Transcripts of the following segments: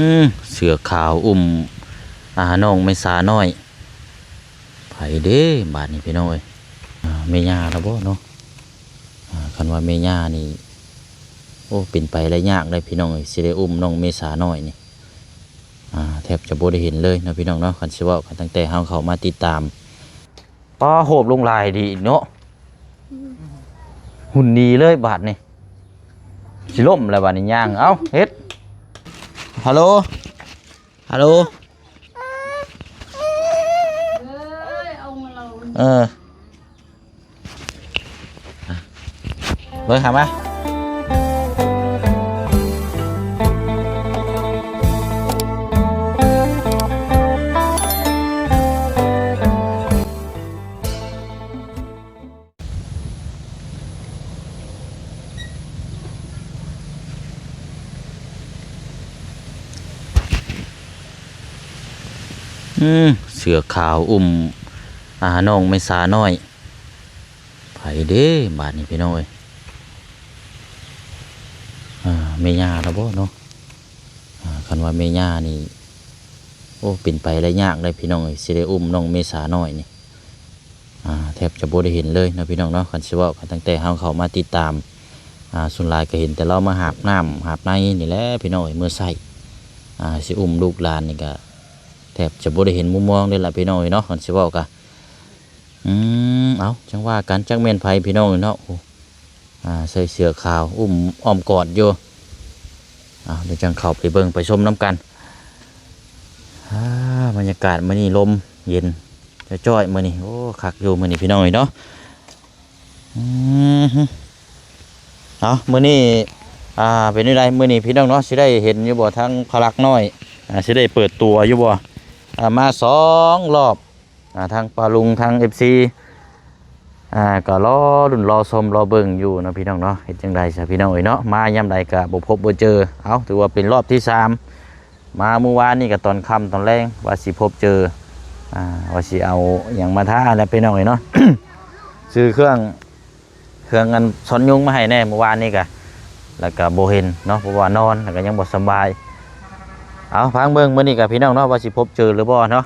ອືມ ເສືອຂາວອຸ້ມ ອ່າ ນ້ອງເມສານ້ອຍ ໃຜເດ້ບາດນີ້ພີ່ນ້ອງເອີຍ? ອ່າ ແມ່ຍ່າລະບໍ່ເນາະ? ອ່າ ຄັນວ່າແມ່ຍ່ານີ້ ໂອ້ ເປັນໄປໄດ້ຍາກເດ້ພີ່ນ້ອງເອີຍ ຊິໄດ້ອຸ້ມນ້ອງເມສານ້ອຍນີ້ ອ່າ ແທບຈະບໍ່ໄດ້ເຫັນເລີຍເນາະພີ່ນ້ອງເນາະ. ຄັນຊິເວົ້າກັນຕັ້ງແຕ່ເຮົາເຂົ້າມາຕິດຕາມ ປ້າ ໂຮບລົງຫຼາຍດີເນາະ ອືມ ຫຸ່ນດີເລີຍບາດນີ້ ຊິລົ້ມແລ້ວບາດນີ້ຍ່າງ ເອົ້າ ເຮັດ ຮັລໂຫຼ ຮັລໂຫຼ ເອີຍ ເອົາມາເລົ່າ ເອີ ເບິ່ງຫາມາ ອືມ ເສືອຂາວອຸ້ມ ອ່າ ນ້ອງເມສານ້ອຍ ໃຜເດ້ບາດນີ້ພີ່ນ້ອງເອີຍ? ອ່າ ແມ່ຍ່າລະບໍ່ເນາະ? ອ່າ ຄັນວ່າແມ່ຍ່ານີ້ ໂອ້ ເປັນໄປໄດ້ຍາກເດ້ພີ່ນ້ອງເອີຍ ຊິໄດ້ອຸ້ມນ້ອງເມສານ້ອຍນີ້ ອ່າ ແທບຈະບໍ່ໄດ້ເຫັນເລີຍເນາະພີ່ນ້ອງເນາະ. ຄັນຊິເວົ້າກັນຕັ້ງແຕ່ເຮົາເຂົ້າມາຕິດຕາມ ອ່າ ສ່ວນຫຼາຍກໍເຫັນແຕ່ລາວມາຫາບນ້ຳຫາບໃນນີ້ແຫຼະພີ່ນ້ອງເອີຍ ເມືອໃສ່ ອ່າ ຊິອຸ້ມລູກຫຼານນີ້ກໍແທບຈະບໍ່ໄດ້ເຫັນມຸມມອງເລີຍລະພີ່ນ້ອງເອີຍເນາະ. ຄັນຊິເວົ້າກໍ ອືມ ເອົ້າ ຈັ່ງວ່າກັນ ຈັກແມ່ນໃຜພີ່ນ້ອງເອີຍເນາະ. ໂອ້ ອ່າ ໃສ່ເສື້ອຂາວ ອຸ້ມອ້ອມກອດຢູ່. ເອົາ ດຽວຈັ່ງເຂົ້າໄປເບິ່ງໄປຊົມນຳກັນ. ອ່າ ບັນຍາກາດມື້ນີ້ລົມເຢັນຈ້ອຍໆ ມື້ນີ້ ໂອ້ ຄັກຢູ່ມື້ນີ້ພີ່ນ້ອງເອີຍເນາະ. ອືມ ເອົາ ມື້ນີ້ ອ່າ ເປັນແນວໃດມື້ນີ້ພີ່ນ້ອງເນາະ? ຊິໄດ້ເຫັນຢູ່ບໍ່ ທາງພະລັກນ້ອຍ ອ່າ ຊິໄດ້ເປີດຕົວຢູ່ບໍ່? ອ່າ ມາສອງລອບ ອ່າ ທາງປ້າລຸງ ທາງເອັຟຊີ ອ່າ ກໍລໍລຸ້ນລໍຊົມລໍເບິ່ງຢູ່ເນາະພີ່ນ້ອງເນາະ. ເຮັດຈັ່ງໃດຊະພີ່ນ້ອງເອີຍເນາະ ມາຍາມໃດກໍບໍ່ພົບບໍ່ເຈີ. ເອົ້າ ຖືວ່າເປັນລອບທີສາມ ມາມື້ວານນີ້ກໍຕອນຄ່ຳຕອນແລງ ວ່າຊິພົບເຈີ ອ່າ ວ່າຊິເອົາຫຍັງມາທາແຫຼະພີ່ນ້ອງເອີຍເນາະ ຊື້ເຄື່ອງ ເຄື່ອງອັນຊ້ອນຍຸງມາໃຫ້ແດ່ມື້ວານນີ້ກະ ແລ້ວກະບໍ່ເຫັນເນາະ ເພາະວ່ານອນ ແລ້ວກະຍັງບໍ່ສະບາຍ. ເອົາ ຟັງເບິ່ງມື້ນີ້ກະພີ່ນ້ອງເນາະ ວ່າຊິພົບເຈີຫຼືບໍ່ເນາະ.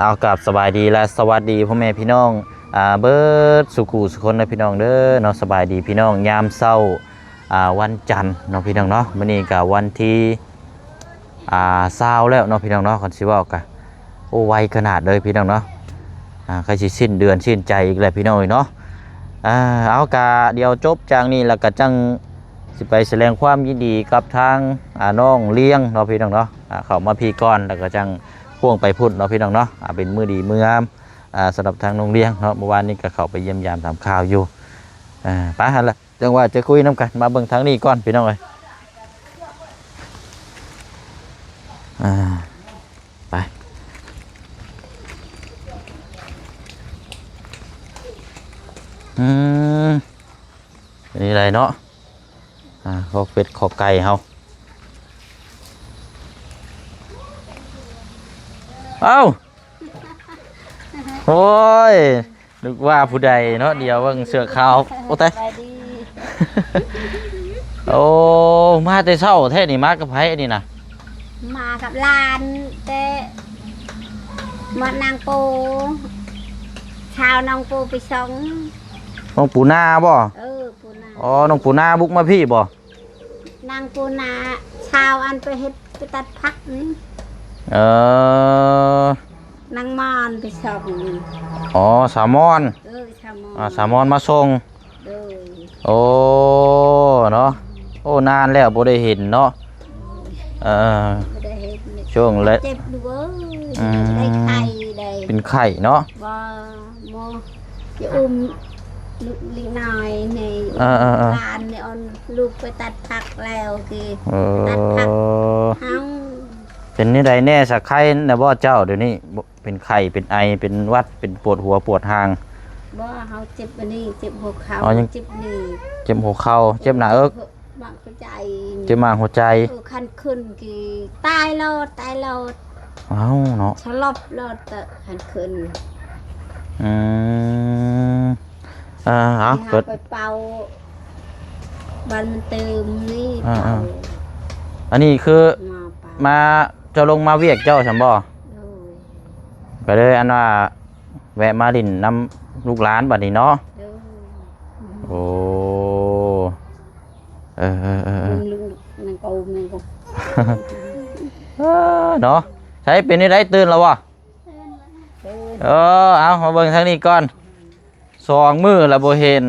ເອົາ ກາບສະບາຍດີ ແລະ ສະຫວັດດີພໍ່ແມ່ພີ່ນ້ອງ ອ່າ ເບິດສູ່ຄູ່ສູ່ຄົນເດີພີ່ນ້ອງເດີເນາະ. ສະບາຍດີພີ່ນ້ອງຍາມເຊົ້າ ອ່າ ວັນຈັນເນາະພີ່ນ້ອງເນາະ. ມື້ນີ້ກະວັນທີ ອ່າ ຊາວແລ້ວເນາະພີ່ນ້ອງເນາະ. ຄັນຊິເວົ້າກະ ໂອ້ ໄວຂະໜາດເລີຍພີ່ນ້ອງເນາະ. ອ່າ ໃກ້ຊິສິ້ນເດືອນສິ້ນໃຈອີກແລ້ວພີ່ນ້ອງເອີຍເນາະ. ອ່າ ເອົາ ກະດຽວຈົບຈາກນີ້ແລ້ວກະຈັ່ງຊິໄປສະແດງຄວາມຍິນດີກັບທາງ ອ່າ ນ້ອງລຽງເນາະພີ່ນ້ອງເນາະ. ອ່າ ເຂົ້າມາພີ້ກ່ອນ ແລ້ວກະຈັ່ງພ່ວງໄປພຸ້ນເນາະພີ່ນ້ອງເນາະ. ອ່າ ເປັນມື້ດີມື້ງາມ ອ່າ ສຳລັບທາງນ້ອງລຽງເນາະ. ເມື່ອວານນີ້ກະເຂົ້າໄປຢ້ຽມຢາມຖາມຂ່າວຢູ່. ອ່າ ໄປຫັ້ນລະ ຈັ່ງວ່າຈະຄຸຍນຳກັນ. ມາເບິ່ງທາງນີ້ກ່ອນພີ່ນ້ອງເອີຍ. ອ່າ ໄປ ອືມ ເປັນຈັ່ງໃດເນາະ? ອ່າ ຄອກເປັດຄອກໄກ່ເຮົາ. ເອົ້າ ໂອ້ຍ ນຶກວ່າຜູ້ໃດເນາະ. ດຽວເບິ່ງເສື້ອຂາວ ໂອ້ ຕາຍ ສະບາຍດີ. ໂອ້ ມາແຕ່ເຊົ້າແທ້ນີ້ ມາກັບໃຜອັນນີ້ນະ? ມາກັບຫຼານ ແຕ່ມານາງປູ ຊາວນາງປູໄປສົ່ງ. ນ້ອງປູນາບໍ່? ເອີ ປູນາ. ອໍ ນ້ອງປູນາບຸກມາພີ້ບໍ່? ນາງປູນາ ຊາວອັນໄປເຮັດ ໄປຕັດຜັກນີ້. ເອີ ນາງມອນໄປສົ່ງ. ອໍ ສາວມອນ. ເອີ ສາວມອນ. ອ່າ ສາວມອນມາສົ່ງ. ໂດຍ. ໂອ້ ເນາະ. ໂອ້ ນານແລ້ວບໍ່ໄດ້ເຫັນເນາະ. ເອີ ບໍ່ໄດ້ເຫັນ. ຊ່ວງແລະ ເຈັບຢູ່ເວີຍ. ອືມ ໄດ້ໄຂ້ໄດ້. ເປັນໄຂ້ເນາະ. ບໍ່ ໝໍ ຈະອຸ້ມລູກເລັກນ້ອຍໃຫ້ ເອີໆໆ ຫຼານນີ້ ເອົາລູກໄປຕັດຜັກແລ້ວ ຄື ເອີ ຕັດຜັກເຮົາ. ເປັນແນວໃດແດ່ ສະໄຄນະບໍ່ເຈົ້າ ດຽວນີ້? ເປັນໄຂ້ ເປັນໄອ ເປັນຫວັດ ເປັນປວດຫົວປວດຫາງ? ບໍ່ ເຮົາເຈັບອັນນີ້ ເຈັບຫົວເຂົ່າ. ອໍ ຍັງ ເຈັບນີ້ ເຈັບຫົວເຂົ່າ ເຈັບໜ້າເອິກ. ໝາກຫົວໃຈ. ເຈັບໝາກຫົວໃຈ. ເອີ ຄັນຂຶ້ນກີຕາຍໂລດ ຕາຍໂລດ. ອ້າວ ເນາະ ສະຫຼົບໂລດ ຄັນຂຶ້ນ. ອືມ ອ່າ ເອົາ ທີ່ເຮົາໄປເປົ່າ ບັນມັນຕື່ມນີ້ ອ່າ ເປົ່າ ອ່າ ອັນນີ້ຄື ໝໍ ມາ ເຈົ້າລົງມາວຽກເຈົ້າຊັ້ນບໍ່? ໂດຍ ກໍເລີຍອັນວ່າແວະມາຫຼິ້ນນຳລູກຫຼານບັດນີ້ເນາະ. ໂດຍ ໂອ້ ເອີໆໆໆ ເບິ່ງລຸງນາງເກົາແມ່ນກໍ ເອີ ເນາະ. ໃສ ເປັນຈັ່ງໃດ ຕື່ນແລ້ວບໍ່? ເອີ ເອີ ເອົາ ມາເບິ່ງທາງນີ້ກ່ອນ. ສອງມື້ລະບໍ່ເຫັນ.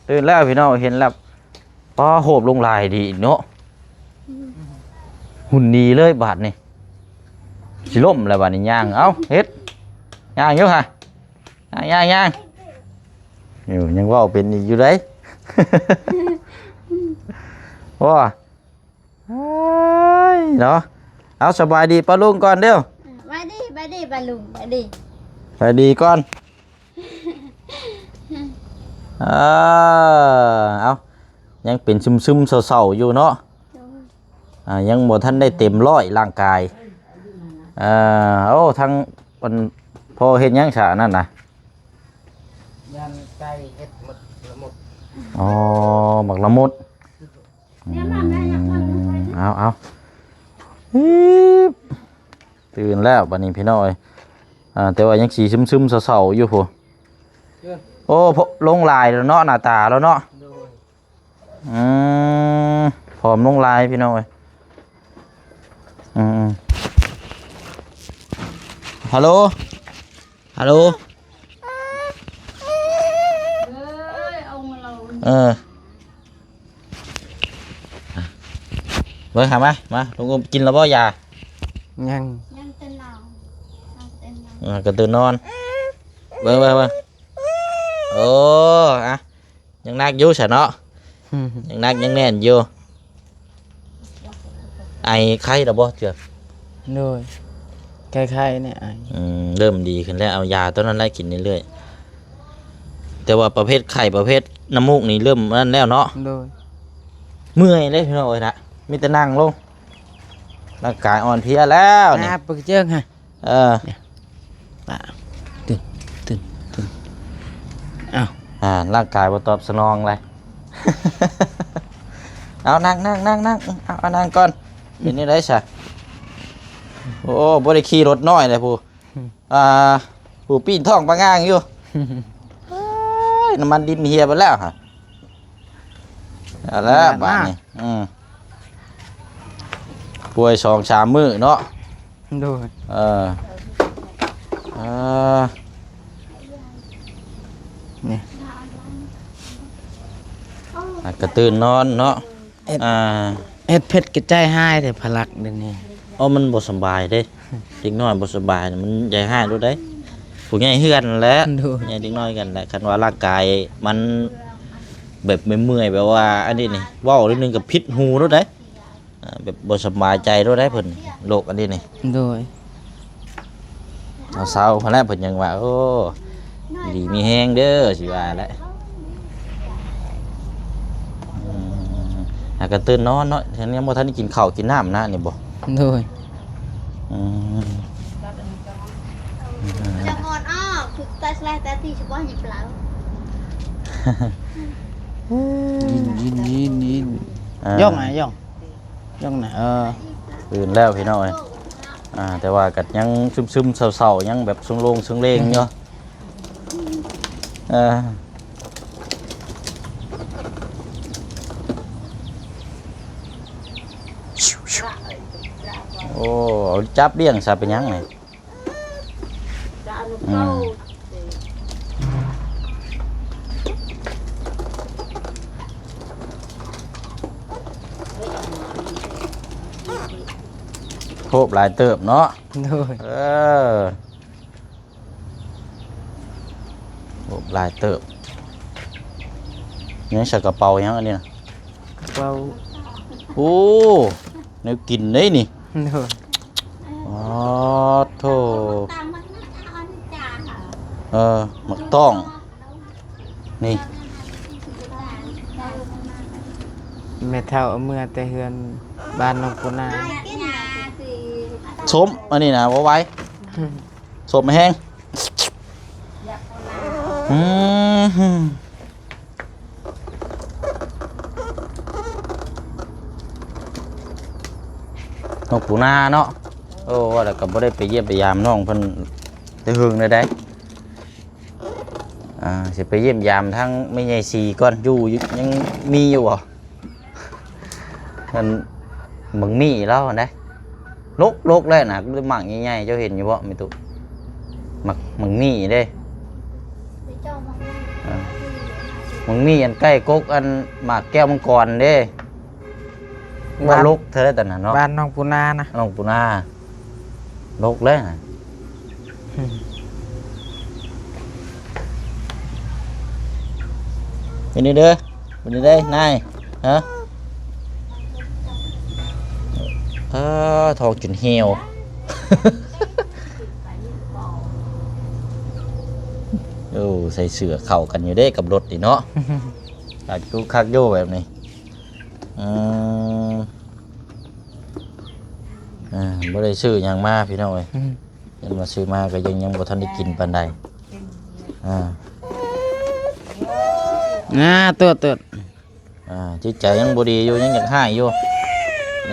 ຕື່ນແລ້ວພີ່ນ້ອງ ເຫັນແລ້ວ. ປ້າ ໂຮບລົງຫຼາຍດີເນາະ. ອືມ ຫຸ່ນດີເລີຍບາດນີ້. ຊິລົ້ມແລ້ວບາດນີ້. ຍ່າງ ເອົ້າ ເຮັດ ຍ່າງຢູ່ຫະ. ຍ່າງໆໆ ຢູ່ ຍັງເວົ້າເປັນອີກຢູ່ເດ້. ໂອ້ ເອີຍ ເນາະ. ເອົາ ສະບາຍດີປ້າລຸງກ່ອນເດີ້. ສະບາຍດີ ສະບາຍດີປ້າລຸງ ສະບາຍດີ ສະບາຍດີກ່ອນ. ເອີ ເອົາ ຍັງເປັນຊຶມໆເສົ້າໆຢູ່ເນາະ. ໂດຍ ອ່າ ຍັງບໍ່ທັນໄດ້ເຕັມຮ້ອຍຮ່າງກາຍ. ເອີ ໂອ້ ທັງ ອັນ ພໍ່ເຮັດຫຍັງຊະນັ້ນນະ? ຢ້ານໄກ່ເຮັດໝົດລະໝົດ. ອໍ ໝາກລະໝົດ. ອືມ ເອົາໆ ອີບ ຕື່ນແລ້ວບັດນີ້ພີ່ນ້ອງເອີຍ. ອ່າ ແຕ່ວ່າຍັງຊິຊຶມໆເສົ້າໆຢູ່ພຸ້ນ. ໂອ້ ລົງຫຼາຍແລ້ວເນາະ ໜ້າຕາລາວເນາະ. ໂດຍ ອືມ ຜອມລົງຫຼາຍພີ່ນ້ອງເອີຍ. ອືມ ຮັລໂຫຼ ຮັລໂຫຼ. ເອີ ເບິ່ງຫາມາ ມາ ລຸງອຸ້ມ ກິນແລ້ວບໍ່ຢາ? ຍັງ ຍັງແຕ່ນອນ ຍັງແຕ່ນອນ ເອີ ກະຕື່ນນອນ. ເບິ່ງ ເບິ່ງ ເບິ່ງ ໂອ້ ອະ ຍັງໜັກຢູ່ຊະເນາະ. ຍັງໜັກຍັງແໜ້ນຢູ່. ໄອໄຄແລ້ວບໍ່ເທື່ອ? ໂດຍ ໄຄໆ ແນ່ ໄອ. ອືມ ເລີ່ມດີຂຶ້ນແລ້ວ ເອົາຢາຕົວນັ້ນແຫຼະກິນເລື້ອຍໆ. ແຕ່ວ່າປະເພດໄຂ້ ປະເພດນ້ຳມູກນີ້ເລີ່ມນັ້ນແລ້ວເນາະ. ໂດຍ ເມື່ອຍເດ້ພີ່ນ້ອງເອີຍນະ ມີແຕ່ນັ່ງລົງ ຮ່າງກາຍອ່ອນເພຍແລ້ວນີ້. ປຶກເຈິງຫະ. ເອີ ປະ ຕຶນ ຕຶນ ຕຶນ ອ້າວ ອ່າ ຮ່າງກາຍບໍ່ຕອບສະໜອງເລີຍ. ເອົາ ນັ່ງ ນັ່ງ ນັ່ງ ນັ່ງ ເອົາ ນັ່ງກ່ອນ. ເປັນແນວໃດຊະ? ໂອ້ ບໍ່ໄດ້ຂີ່ລົດນ້ອຍເລີຍຜູ້ ອ່າ ຜູ້ປີ້ນທ້ອງປະງ່າງຢູ່. ເອີຍ ນ້ຳມັນດິນເຫ່ຍເບິດແລ້ວຫະ. ເອົາແລ້ວບາດນີ້ ອືມ ປ່ວຍສອງສາມມື້ເນາະ. ໂດຍ ເອີ ເອີ ນີ້ ອ່າ ກະຕື່ນນອນເນາະ. ເຮັດ ອ່າ ເຮັດເພັດກະໃຈຮ້າຍແທ້ພະລັກດຽວນີ້. ເອົາ ມັນບໍ່ສະບາຍເດ້ ເດັກນ້ອຍບໍ່ສະບາຍ ມັນໃຈຮ້າຍໂລດເດ້. ຜູ້ໃຫຍ່ເຮືອນແຫຼະ ໂດຍ ໃຫຍ່ເດັກນ້ອຍກັນແຫຼະ. ຄັນວ່າຮ່າງກາຍມັນແບບເມື່ອຍໆ ແບບວ່າອັນນີ້ນີ້ ເວົ້າໜ້ອຍໜຶ່ງກໍຜິດຫູໂລດເດ້. ອ່າ ແບບບໍ່ສະບາຍໃຈໂລດໄດ໋ເພິ່ນ ໂລກອັນນີ້ນີ້. ໂດຍ ເອົາເຊົາພຸ້ນແຫຼະ ເພິ່ນຍັງວ່າ ໂອ້ ຢູ່ດີມີແຮງເດີ ຊິວ່າແຫຼະ. ອືມ ຫາກະຕື່ນນອນເນາະ ຍັງບໍ່ທັນໄດ້ກິນເຂົ້າກິນນ້ຳນະນີ້ບໍ? ໂດຍ ອືມ ຈະງອນອອກ ຄືແຕ່ສະແລແຕ່ທີ່ສະບອຍນີ້ເປົ່າ. ຍິນ ຍິນ ຍິນ ຍິນ ອ່າ ຍ່ອງນະ ຍ່ອງ. ຍັງນະ ເອີ ຕື່ນແລ້ວພີ່ນ້ອງເອີຍ. ອ່າ ແຕ່ວ່າກໍຍັງຊຶມໆເສົ້າໆ ຍັງແບບສະໂລງສະເລງຢູ່. ເອີ ໂອ້ ຈັບລ້ຽງຊະເປັນຫຍັງນີ້? ອືມ ໂພບຫຼາຍເຕີບເນາະ. ໂດຍ ເອີ ໂພບຫຼາຍເຕີບ. ຍັງໃສ່ກະເປົາຫຍັງອັນນີ້ນະ? ເປົາ ໂອ້ ແນວກິນເດ້ນີ້. ໂດຍ ອໍ ໂທ້ ເອີ ໝາກຕ້ອງນີ້ ແມ່ເຖົ້າເອົາເມືອແຕ່ເຮືອນບ້ານໜອງປູນາ. ສົ້ມ ອັນນີ້ນະບໍ່ໄຫວ. ສົ້ມແຮງ. ອືມ ຫືມ ຫືມ. ນ້ອງປູນາເນາະ. ໂອ້ ວ່າແລ້ວກໍບໍ່ໄດ້ໄປຢ້ຽມໄປຢາມນ້ອງເພິ່ນແຕ່ເຫິງແລ້ວໃດ໋. ອ່າ ຊິໄປຢ້ຽມຢາມທາງແມ່ໃຫຍ່ສີກ່ອນ ຢູ່ ຍັງມີຢູ່ບໍ່? ອັນ ບັກໝີ່ລາວຫັ້ນໃດ໋ ລົກໆ ແລ້ວນະ ໝາກໃຫຍ່ໆ ເຈົ້າເຫັນຢູ່ບໍ່ແມ່ຕູ້? ໝາກ ໝາກໝີ່ເດ້ ອ່າ ໝາກໝີ່ອັນໃກ້ກົກ ອັນໝາກແກ້ວມັງກອນເດ້. ວ່າລົກເທື່ອໃດຕອນນັ້ນເນາະ. ບ້ານນ້ອງປູນານະ ນ້ອງປູນາ ລົກແລ້ວນະ. ເປັນເດີ ເປັນເດີນາຍ ຮະ? ເອີ ທ້ອງຈົນຫ່ຽວ. ໂອ້ ໃສ່ເສື້ອເຂົ້າກັນຢູ່ເດ້ກັບລົດນີ້ເນາະ. ຄັກຢູ່ ຄັກຢູ່ແບບນີ້. ອືມ ອ່າ ບໍ່ໄດ້ຊື້ຫຍັງມາພີ່ນ້ອງເອີຍ. ອືມ ຍັງວ່າຊື້ມາກໍຍັງ ຍັງບໍ່ທັນໄດ້ກິນປານໃດ. ອ່າ ອ່າ ຕົວໆ ອ່າ ຈິດໃຈຍັງບໍ່ດີຢູ່ ຍັງຢາກຮ້າຍຢູ່.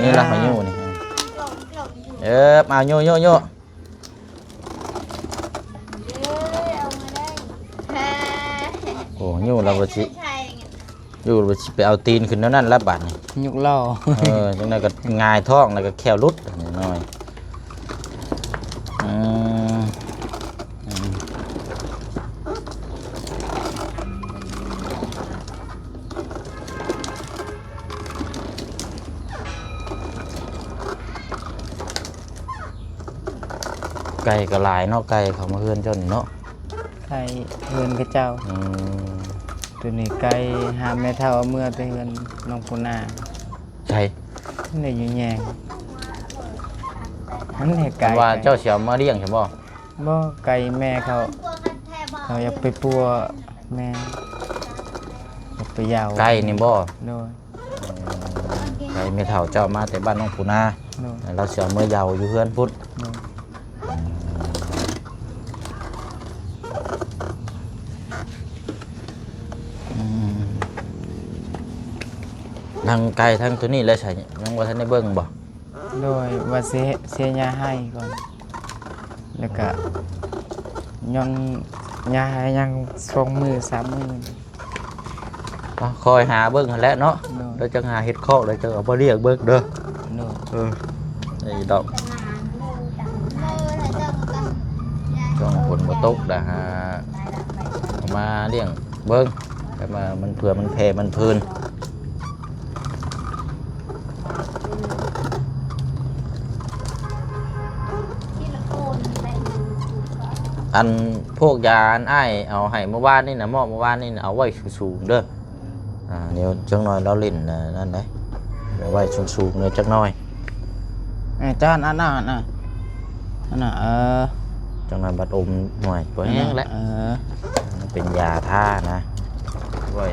ນີ້ລະ ອ່າ ມາຢູ່ນີ້ ເອີ ເອົາຢູ່ໆໆ. ໂອ້ ຢູ່ລະບໍ່ຊິ ຢູ່ລະບໍ່ຊິໄປເອົາຕີນຂຶ້ນແນວນັ້ນລະບາດນີ້ ຍຸກລໍ້. ເອີ ຈັ່ງໃດກໍຫງາຍທ້ອງ ແລ້ວກໍແຂ້ວຫຼຸດໜ້ອຍ. ອືມ ອືມ. ໄກ່ກໍຫຼາຍເນາະ ໄກ່ເຂົ້າມາເຮືອນເຈົ້ານີ້ເນາະ. ໄກ່ເຮືອນເຂົາເຈົ້າ. ອືມ ໂຕນີ້ໄກ່ຫາແມ່ເຖົ້າເອົາເມືອແຕ່ເຮືອນນ້ອງປູນາ. ໃສ? ນີ້ຢູ່ແຍງ ຫັ້ນແຫຼະໄກ່. ວ່າເຈົ້າຊິເອົາມາລ້ຽງຊັ້ນບໍ່? ບໍ່ ໄກ່ແມ່ເຂົາ ເຂົາຢາກໄປປົວແມ່ ຢາກໄປເຍົາ. ໄກ່ນີ້ບໍ່? ໂດຍ. ໄກ່ແມ່ເຖົ້າເຈົ້າມາແຕ່ບ້ານນ້ອງປູນາ. ໂດຍ. ລາວຊິເອົາເມືອເຍົາຢູ່ເຮືອນພຸ້ນ. ໂດຍ. ອືມ ທັງໄກ່ທັງໂຕນີ້ແຫຼະ ໃສ ຍັງບໍ່ທັນໄດ້ເບິ່ງບໍ່? ໂດຍ ວ່າຊິ ຊິຫຍ້າໃຫ້ກ່ອນ ແລ້ວກະຍັງຫຍ້າໃຫ້ຍັງສອງມື້ສາມມື້. ອ່ະ ຄອຍຫາເບິ່ງຫັ້ນແຫຼະເນາະ. ໂດຍ. ແລ້ວຈັ່ງຫາເຮັດຄອກ ແລ້ວຈັ່ງເອົາມາລ້ຽງເບິ່ງເດີ. ໂດຍ. ເອີ ໄດ້ດອກ ຊ່ວງຝົນບໍ່ຕົກ ດະຫາເອົາມາລ້ຽງເບິ່ງ ແຕ່ວ່າມັນເຜື່ອມັນແຜ່ມັນພື້ນ. ອັນພວກຢາອັນອ້າຍເອົາໃຫ້ມື້ວານນີ້ນະ ມອບມື້ວານນີ້ນະ ເອົາໄວ້ສູງໆເດີ. ອ່າ ດຽວຈັກໜ່ອຍລາວຫຼິ້ນ ອ່າ ນັ້ນໄດ໋ ເອົາໄວ້ສູງໆແດ່ຈັກໜ່ອຍ. ເອີ ຈານອັນນັ້ນນະ ອັນນັ້ນ ເອີ ຈັກໜ່ອຍບັດອົມຫວຍ ບໍ່ແຫ້ງແຫຼະ. ເອີ ມັນເປັນຢາທານະ ໄວ້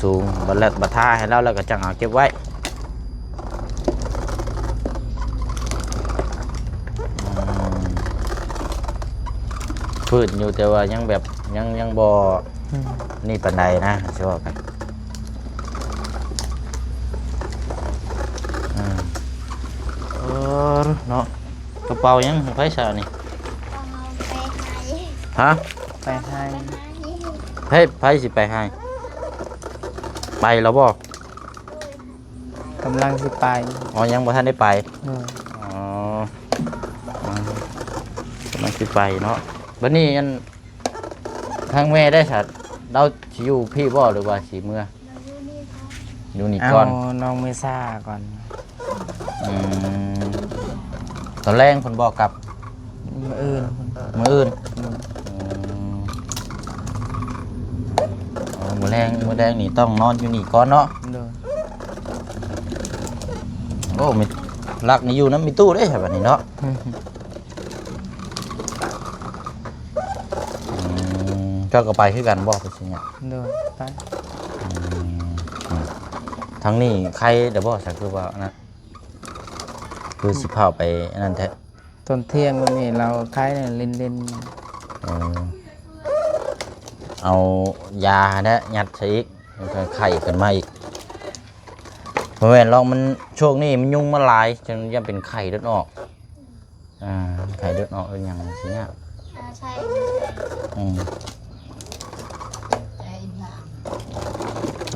ສູງໆ ບັດແລ້ວ ບັດທາໃຫ້ລາວແລ້ວກໍຈັ່ງເອົາເກັບໄວ້. ອືມ ຟື້ນຢູ່ ແຕ່ວ່າຍັງແບບ ຍັງ ຍັງບໍ່ ອືມ ນີ້ປານໃດນະ ຊິເວົ້າໄປ. ອືມ ເອີ ເນາະ ກະເປົາຫຍັງຂອງໃຜຊະນີ້? ຮະ? ໄປໄຮ່. ໃຜ ໃຜຊິໄປໄຮ່? ໄປແລ້ວບໍ່? ກຳລັງຊິໄປ. ອໍ ຍັງບໍ່ທັນໄດ້ໄປ. ໂດຍ. ອໍ ກຳລັງຊິໄປເນາະ. ບັດນີ້ອັນ ທາງແມ່ໄດ້ສະ ລາວຊິຢູ່ພີ້ບໍ່ ຫຼືວ່າຊິເມືອ? ຢູ່ນີ້ກ່ອນ. ເອົານ້ອງເມສາກ່ອນ. ອືມ ຕອນແລງເພິ່ນບໍ່ກັບ? ມື້ອື່ນ. ມື້ອື່ນ. ອືມ ອໍ ມື້ແລງ ມື້ແລງນີ້ຕ້ອງນອນຢູ່ນີ້ກ່ອນເນາະ. ໂດຍ. ໂອ້ ມີລັກນີ້ຢູ່ນຳມີຕູ້ເດ້ບັດນີ້ເນາະ. ອືມ ເຈົ້າກໍໄປຄືກັນບໍ່ ໄປຊິຍາ? ໂດຍ ໄປ. ອືມ ທາງນີ້ໄຄແລ້ວບໍ່ ສັກ ຄືວ່າອັນນັ້ນ ຄືຊິພາໄປອັນນັ້ນແທ້? ຕອນທ່ຽງມື້ນີ້ລາວໄຄແລ້ວ ຫຼິ້ນໆ. ເອີ ເອົາຢາຫັ້ນແຫຼະຍັດໃສ່ອີກ ມັນກໍໄຂ້ຂຶ້ນມາອີກ. ບໍ່ແມ່ນຫຼອກ ມັນ ຊ່ວງນີ້ມັນຍຸງມາຫຼາຍ ຈົນຢ້ານເປັນໄຂ້ເລືອດອອກ. ອ່າ ໄຂ້ເລືອດອອກເປັນຫຍັງຊີ້ນະ. ອ່າ ໃຊ່ ອືມ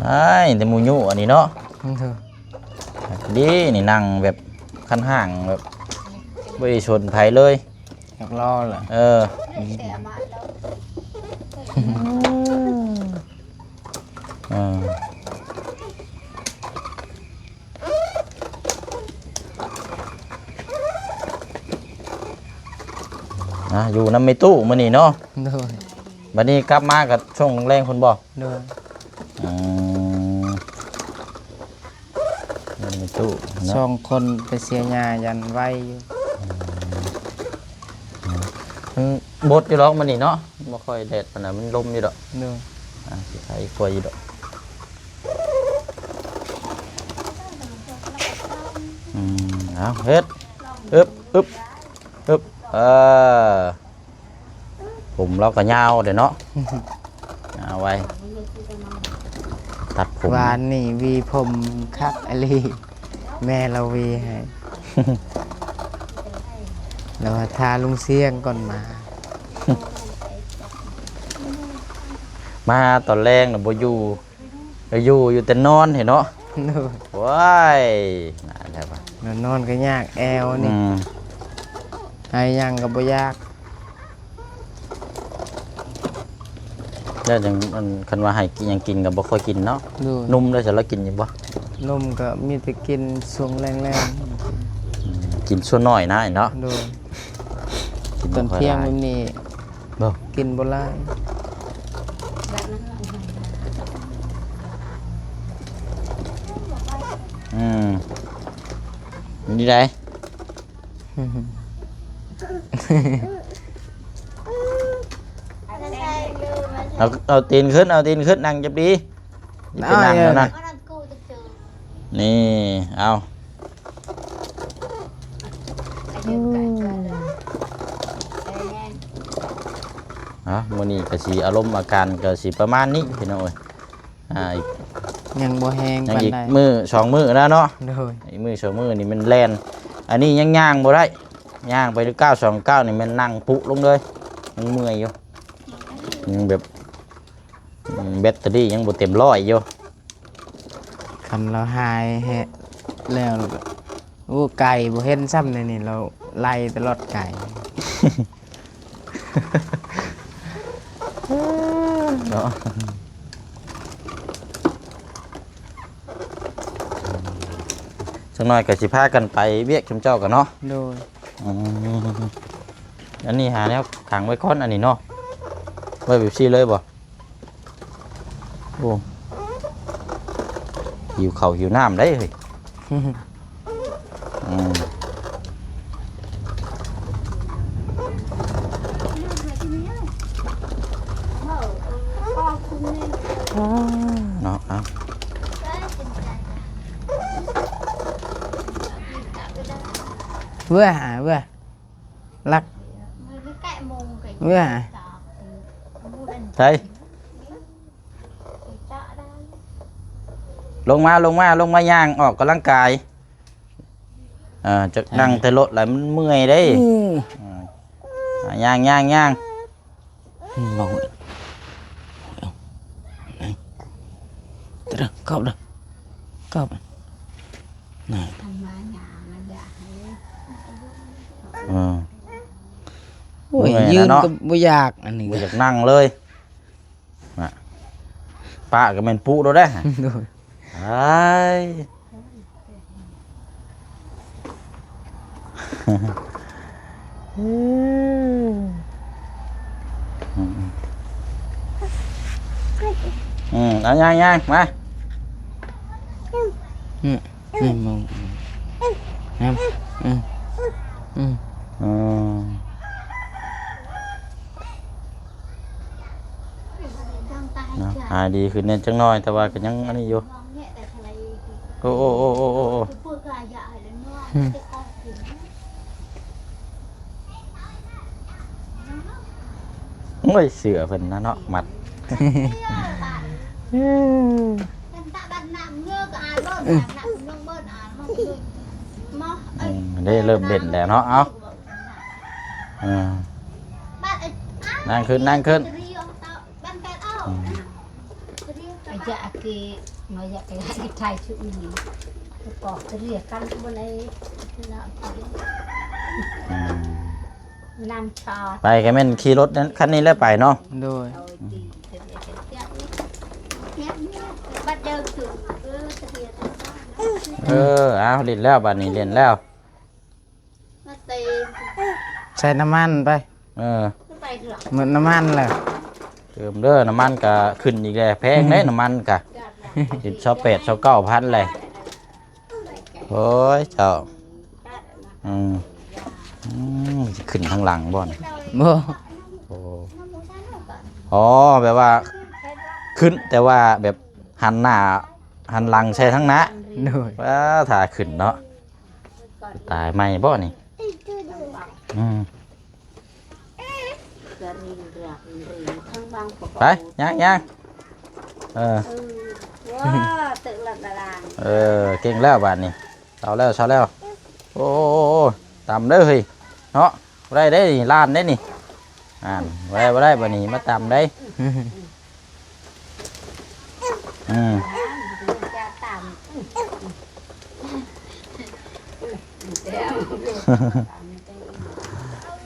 ອ້າຍ ແຕ່ໝູຍຸອັນນີ້ເນາະ. ເອີ ດີນີ້ ນັ່ງແບບຄັນຫາງ ແບບບໍ່ໄດ້ສົນໃຜເລີຍ. ຢາກລໍລະ. ເອີ ເອີ ນະ ຢູ່ນຳແມ່ຕູ້ມື້ນີ້ເນາະ. ໂດຍ. ບັດນີ້ກັບມາກໍຊ່ວງແລງໆພຸ້ນບໍ່? ໂດຍ. ອືມ ແມ່ຕູ້ເນາະ ສອງຄົນໄປເສຍຫຍ້າ ຢ້ານໄວຢູ່. ອືມ ມັນບົດຢູ່ດອກມື້ນີ້ເນາະ ບໍ່ຄ່ອຍແດດປານໃດ ມັນລົມຢູ່ດອກ. ໂດຍ. ອ່າ ຊິໄຄກວ່າຢູ່ດອກ. ອືມ ເອົາ ເຮັດ ອຶບ ອຶບ ອຶບ ເອີ ຜົມລາວກໍຍາວເດ້ເນາະ. ຍາວໄວ ຕັດຜົມ. ວານນີ້ຫວີຜົມຄັກອີ່ຫຼີ ແມ່ລາວຫວີໃຫ້ ລາວວ່າຖ້າລຸງຊຽງກ່ອນມາ. ມາຕອນແລງນະບໍ່ຢູ່ ກໍຢູ່ ຢູ່ແຕ່ນອນເຫັນເນາະ. ໂດຍ. ໂອ້ຍ ນານແທ້ວ່າ ນອນ ນອນກໍຍາກແອວນີ້. ອືມ ໃຫ້ຫຍັງກໍບໍ່ຢາກ. ແລ້ວຈັ່ງ ອັນ ຄັນວ່າໃຫ້ກິນຫຍັງກິນກໍບໍ່ຄ່ອຍກິນເນາະ. ໂດຍ. ນົມໄດ້ຊັ້ນລະກິນຢູ່ບໍ່? ນົມກໍມີແຕ່ກິນຊ່ວງແລງໆ. ອືມ ກິນສ່ວນໜ້ອຍນະເນາະ. ໂດຍ. ກິນ ຕອນທ່ຽງແບບນີ້ ບໍ່ ກິນບໍ່ຫຼາຍ. ອືມ ນີ້ໄດ ເອົາ ເອົາຕີນຂຶ້ນ ເອົາຕີນຂຶ້ນ ນັ່ງຈັບດີ. ໄປນັ່ງແລ້ວນະ ນີ້ ເອົາ. ອ່າ ມື້ນີ້ກໍຊິອາລົມອາການກໍຊິປະມານນີ້ພີ່ນ້ອງເອີຍ. ອ່າ ຍັງບໍ່ແຮງ ຍັງ ປານໃດ ອີກມື້ສອງມື້ແລ້ວເນາະ. ໂດຍ. ອີກມື້ສອງມື້ນີ້ແມ່ນແລ່ນ ອັນນີ້ຍັງຍ່າງບໍ່ໄດ້ ຍ່າງໄປກ້າວສອງກ້າວນີ້ແມ່ນນັ່ງປຸລົງເລີຍ ຍັງເມື່ອຍຢູ່ ຍັງແບບ ອືມ ແບັດເຕີຣີຍັງບໍ່ເຕັມຮ້ອຍຢູ່. ຄັນລາວຫາຍແຮະແລ້ວ ໂອ້ ໄກ່ບໍ່ເຫັນຊ້ຳໃນນີ້ ລາວໄລ່ຕະຫຼອດໄກ່ເນາະ. ຈັກໜ້ອຍກໍຊິພາກັນໄປວຽກຊຸມເຈົ້າກັນເນາະ. ໂດຍ. ອືມ ອັນນີ້ຫາແນວຂັງໄວ້ກ່ອນ ອັນນີ້ເນາະ ໄວ້ແບບຊີ້ເລີຍບໍ່? ໂອ້ ຫິວເຂົ້າຫິວນ້ຳໄດ໋ເຮີ້ຍ. ອືມ ເນາະ ເອົາ ເວື່ອ ເວື່ອ ລັກ ເວື່ອ ໃສ ລົງມາ ລົງມາ ລົງມາຍ່າງອອກກຳລັງກາຍ. ເອີ ຈັກນັ່ງແຕ່ລົດແລ້ວມັນເມື່ອຍເດ້. ອືມ ອ່າ ຍ່າງ ຍ່າງ ຍ່າງ ອືມ ເອົາ ເອົາ ເອົາ ເຂົ້າເດີ ເຂົ້າ ນະ ອືມ ໂອ້ຍ ເມື່ອຍແລ້ວເນາະ ຢືນກໍບໍ່ຢາກ ອັນນີ້ ບໍ່ຢາກນັ່ງເລີຍ. ນະ ປະກໍແມ່ນປຸໂລດເດ້. ໂດຍ. ອ້າຍ ອືມ ເອົາຍ່າງໆ ມາ ອືມ ອືມ ອືມ ອືມ ອືມ ອືມ ເນາະ ຫາຍດີຂຶ້ນແດ່ຈັກໜ້ອຍ ແຕ່ວ່າກໍຍັງອັນນີ້ຢູ່. ໂອ້ ໂອ້ ໂອ້ ໂອ້ ໂອ້ ໂອ້ ອືມ ໂອ້ຍ ເສື້ອເພິ່ນນະເນາະ ມັດ ອືມ. ອືມ ເດ້ ເລີ່ມເຫຼັ້ນແລ້ວເນາະ. ເອົາ ເອີ ນັ່ງຂຶ້ນ ນັ່ງຂຶ້ນ. ອືມ ອືມ ໄປກໍແມ່ນຂີ່ລົດຄັນນີ້ແຫຼະໄປເນາະ. ໂດຍ. ເອີ ເອົາ ຫຼິ້ນແລ້ວ ບາດນີ້ຫຼິ້ນແລ້ວ. ໃສ່ນ້ຳມັນໄປ. ເອີ ໝົດນ້ຳມັນແລ້ວ. ເຕີມເດີ ນ້ຳມັນກະຂຶ້ນອີກແລ້ວ ແພງເດ້ ນ້ຳມັນກະ ຊາວແປດ ຊາວເກົ້າພັນແລ້ວ. ໂອ້ຍ ເຈົ້າ. ອືມ ອືມ ຊິຂຶ້ນທາງຫຼັງບໍ່ນີ້? ບໍ່. ໂອ້ ອໍ ແບບວ່າຂຶ້ນ ແຕ່ວ່າແບບຫັນໜ້າຫັນຫຼັງໃສ່ທາງໜ້າ. ໂດຍ. ວ້າ ຖ້າຂຶ້ນເນາະ. ຕາຍໃໝ່ບໍ່ນີ້? ອືມ ໄປ ຍ່າງໆ. ເອີ ເອີ ເກັ່ງແລ້ວບາດນີ້. ເຊົາແລ້ວ ເຊົາແລ້ວ. ໂອ້ ຕຳເດີເຮີ້ຍເນາະ. ບໍ່ໄດ້ເດ້ນີ້ ລ້ານເດ້ນີ້. ອ່ານ ບໍ່ໄດ້ ບໍ່ໄດ້ ບາດນີ້ມາຕຳໄດ້. ອືມ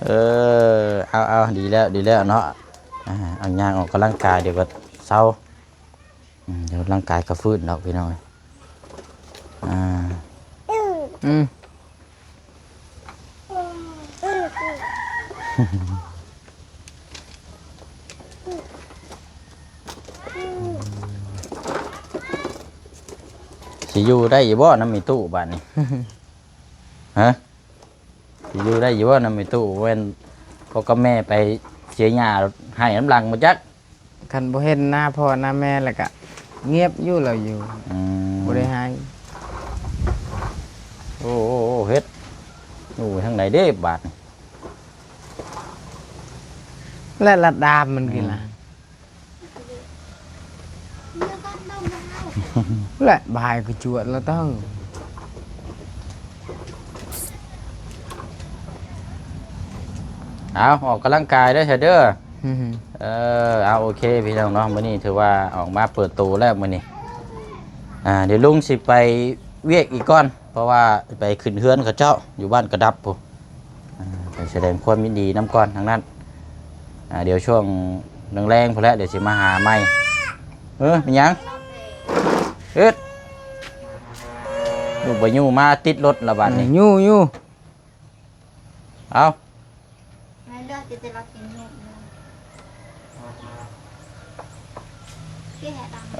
ເອີ ເອົາ ເອົາ ດີແລ້ວ ດີແລ້ວເນາະ. ອ່າ ເອົາຍ່າງອອກກຳລັງກາຍ ດຽວກໍເຊົາ. ອືມ ດຽວຮ່າງກາຍກໍຟື້ນດອກ ພີ່ນ້ອງ. ອ່າ ອືມ ຊິຢູ່ໄດ້ຢູ່ບໍ່ນຳອີຕູ້ບາດນີ້? ຮະ? ຊິຢູ່ໄດ້ຢູ່ບໍ່ນຳແມ່ຕູ້? ແມ່ນພໍ່ກັບແມ່ໄປເສຍຫຍ້າໃຫ້ນຳຫຼັງບໍ່ຈັກ. ຄັນບໍ່ເຫັນໜ້າພໍ່ໜ້າແມ່ແລ້ວກະງຽບຢູ່ ລາວຢູ່ ອືມ ບໍ່ໄດ້ໃຫ້. ໂອ້ ໂອ້ ໂອ້ ເຮັດຢູ່ທາງໃດເດ້ບາດນີ້? ແລະລັດດາມມັນ ອືມ ກິນລະ. ແລະບາຍຄືຈວດລະເຕີ. ເອົາ ອອກກຳລັງກາຍເດີຊະເດີ. ເອີ ເອົາ ໂອເຄ ພີ່ນ້ອງເນາະ, ມື້ນີ້ຖືວ່າອອກມາເປີດໂຕແລ້ວມື້ນີ້. ອ່າ ດຽວລຸງຊິໄປວຽກອີກກ່ອນ ເພາະວ່າໄປຂຶ້ນເຮືອນເຂົາເຈົ້າຢູ່ບ້ານກະດັບພຸ້ນ. ອ່າ ໄປສະແດງຄວາມຍິນດີນຳກ່ອນທາງນັ້ນ. ອ່າ ດຽວຊ່ວງແລງໆພຸ້ນແຫຼະ ດຽວຊິມາຫາໃໝ່. ເອີ ເປັນຫຍັງ? ອຶດ ລູກບໍ່ຢູ່ ມາຕິດລົດລະບາດນີ້. ເອີ ຢູ່ ຢູ່. ເອົາ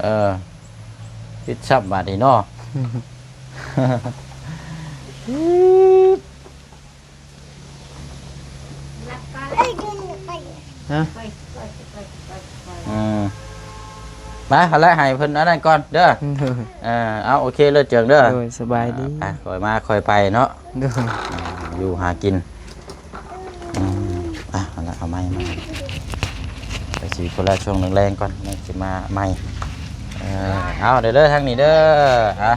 ເອີ ຕິດຊ້ຳບາດນີ້ເນາະ. ຮະ? ອືມ ມາ ຫັ້ນແຫຼະ ໃຫ້ເພິ່ນອັນນັ້ນກ່ອນເດີ. ເອີ ເອົາ ໂອເຄ ເລີດເຈີງເດີ. ໂດຍ ສະບາຍດີ. ອ່າ ຄ່ອຍມາຄ່ອຍໄປເນາະ. ໂດຍ ອ່າ ຢູ່ຫາກິນ. ອືມ ອ່ະ ເອົາລະ ເອົາໄມ້ມາ ໄປສີພຸ້ນລະ ຊ່ວງແລງໆກ່ອນ ແລ້ວຊິມາໃໝ່. ເອີ ເອົາເດີ ເດີທາງນີ້ເດີ. ອ່ະ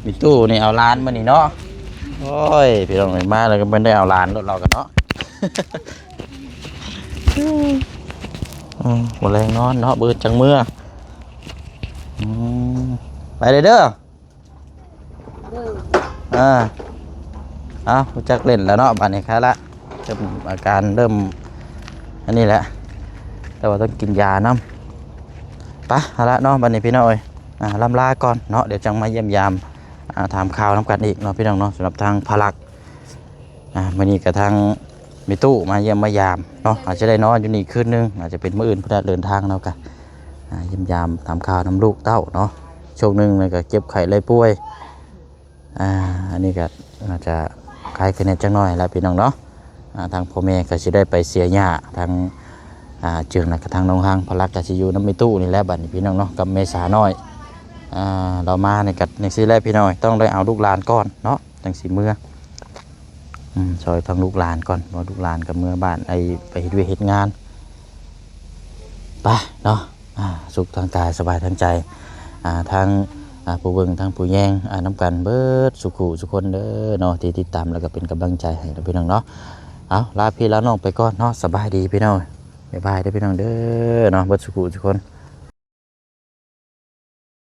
ມີຕູ້ນີ້ເອົາຫຼານມື້ນີ້ເນາະ. ໂອ້ຍ ພີ່ນ້ອງເອີຍ ມາແລ້ວກໍແມ່ນໄດ້ເອົາຫຼານໂລດ ລາວກໍເນາະ. ອືມ ບໍ່ແລງນອນເນາະ ເບີດຈັ່ງເມືອ. ອືມ ໄປເດີ ເດີ. ອ່າ ເອົາ ຮູ້ຈັກຫຼິ້ນແລ້ວເນາະ ບາດນີ້ ຄາລະ ເລີ່ມ ອາການເລີ່ມອັນນີ້ແຫຼະ ແຕ່ວ່າຕ້ອງກິນຢານຳ. ໄປ ເອົາລະເນາະ ບາດນີ້ ພີ່ນ້ອງເອີຍ. ອ່າ ລ່ຳລາກ່ອນເນາະ ດຽວຈັ່ງມາຢ້ຽມຢາມ ອ່າ ຖາມຂ່າວນຳກັນອີກເນາະ ພີ່ນ້ອງເນາະ. ສຳລັບທາງພາລັກ ອ່າ ມື້ນີ້ກໍທາງແມ່ຕູ້ມາຢ້ຽມມາຢາມເນາະ ອາດຈະໄດ້ນອນຢູ່ນີ້ຄືນໜຶ່ງ ອາດຈະເປັນມື້ອື່ນພຸ້ນແຫຼະ ເດີນທາງເນາະ. ກະ ອ່າ ຢ້ຽມຢາມຖາມຂ່າວນຳລູກເຕົ້າເນາະ ຊ່ວງໜຶ່ງນີ້ກໍເຈັບໄຂ້ໄດ້ປ່ວຍ. ອ່າ ອັນນີ້ກໍອາດຈະຄາຍຄະແນນຈັກໜ້ອຍແຫຼະ ພີ່ນ້ອງເນາະ. ອ່າ ທາງພໍ່ແມ່ກໍຊິໄດ້ໄປເສຍຫຍ້າ ທາງ ອ່າ ເຈີງ ແລ້ວກໍທາງນ້ອງຮັງ ພາລັກກໍຊິຢູ່ນຳແມ່ຕູ້ນີ້ແຫຼະ ບາດນີ້ ພີ່ນ້ອງເນາະ ກັບແມ່ສານ້ອຍ. ອ່າ ລາວມານີ້ກໍຈັ່ງຊີ້ແຫຼະ ພີ່ນ້ອງ ຕ້ອງໄດ້ເອົາລູກຫຼານກ່ອນເນາະ ຈັ່ງຊິເມືອ. ອືມ ຊ່ອຍທາງລູກຫຼານກ່ອນ ເພາະລູກຫຼານກໍເມືອບ້ານ ໄອ້ ໄປເຮັດວຽກເຮັດງານ. ໄປເນາະ ອ່າ ສຸກທາງກາຍ ສະບາຍທາງໃຈ. ອ່າ ທາງ ອ່າ ຜູ້ເບິ່ງທັງຜູ້ແຍງ ອ່າ ນຳກັນເບິດສູ່ຄູ່ສູ່ຄົນເດີເນາະ ທີ່ຕິດຕາມ ແລ້ວກໍເປັນກຳລັງໃຈໃຫ້ເນາະ ພີ່ນ້ອງເນາະ. ເອົາ ລາພີ່ລານ້ອງໄປກ່ອນເນາະ ສະບາຍດີພີ່ນ້ອງ ບາຍບາຍເດີພີ່ນ້ອງເດີເນາະ ເບິດສູ່ຄູ່ສູ່ຄົນ.